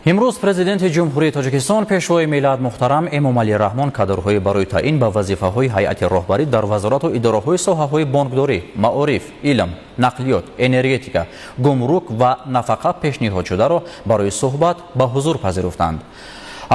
Имрӯз Президенти Ҷумҳурии Тоҷикистон, Пешвои миллат муҳтарам Эмомалӣ Раҳмон кадрҳои барои таъин ба вазифаҳои ҳайати роҳбарӣ дар вазорату идораҳои соҳаҳои бонкдорӣ, маориф, илм, нақлиёт, энергетика, гумрук ва нафақа пешниҳодшударо барои суҳбат ба ҳузур пазируфтанд.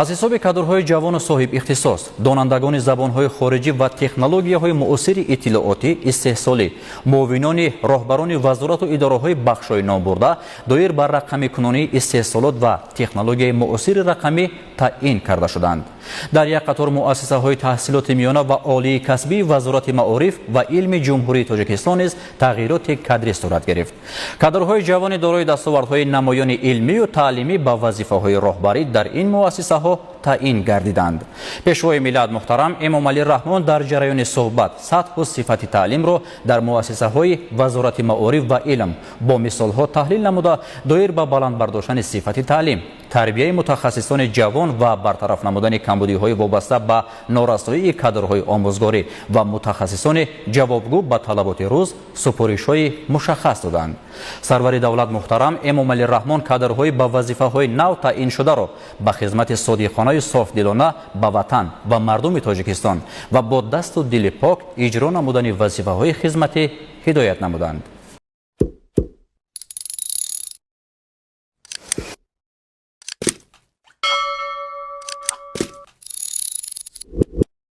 Аз ҳисоби кадрҳои ҷавону соҳиб ихтисос, донандагони забонҳои хориҷӣ ва технологияҳои муосири иттилоотӣ истеҳсолӣ, муовинони роҳбарони вазорату идораҳои бахшҳои номбурда доир ба рақамикунонии истеҳсолот ва технологияи муосири рақамӣ таъин карда шуданд. Дар як қатор муассисаҳои таҳсилоти миёна ва олии касбии Вазорати маориф ва илми Ҷумҳурии Тоҷикистон низ тағйироти кадрӣ сурат гирифт. Кадрҳои ҷавони дорои дастовардҳои намоёни илмию таълимӣ ба вазифаҳои роҳбарӣ дар ин муассисаҳо таъин гардиданд. Пешвои миллат муҳтарам Эмомалӣ Раҳмон дар ҷараёни суҳбат сатҳу сифати таълимро дар муассисаҳои Вазорати маориф ва илм бо мисолҳо таҳлил намуда, доир ба баланд бардоштани сифати таълим, тарбияи мутахассисони ҷавон ва бартараф намудани камбудиҳои вобаста ба норасоии кадрҳои омӯзгорӣ ва мутахассисони ҷавобгӯ ба талаботи рӯз супоришҳои мушаххас доданд. Сарвари давлат муҳтарам Эмомалӣ Раҳмон кадрҳои ба вазифаҳои нав таъиншударо ба хизмати содиқонаю софдилона ба ватан ва мардуми Тоҷикистон ва бо дасту дили пок иҷро намудани вазифаҳои хизматӣ ҳидоят намуданд.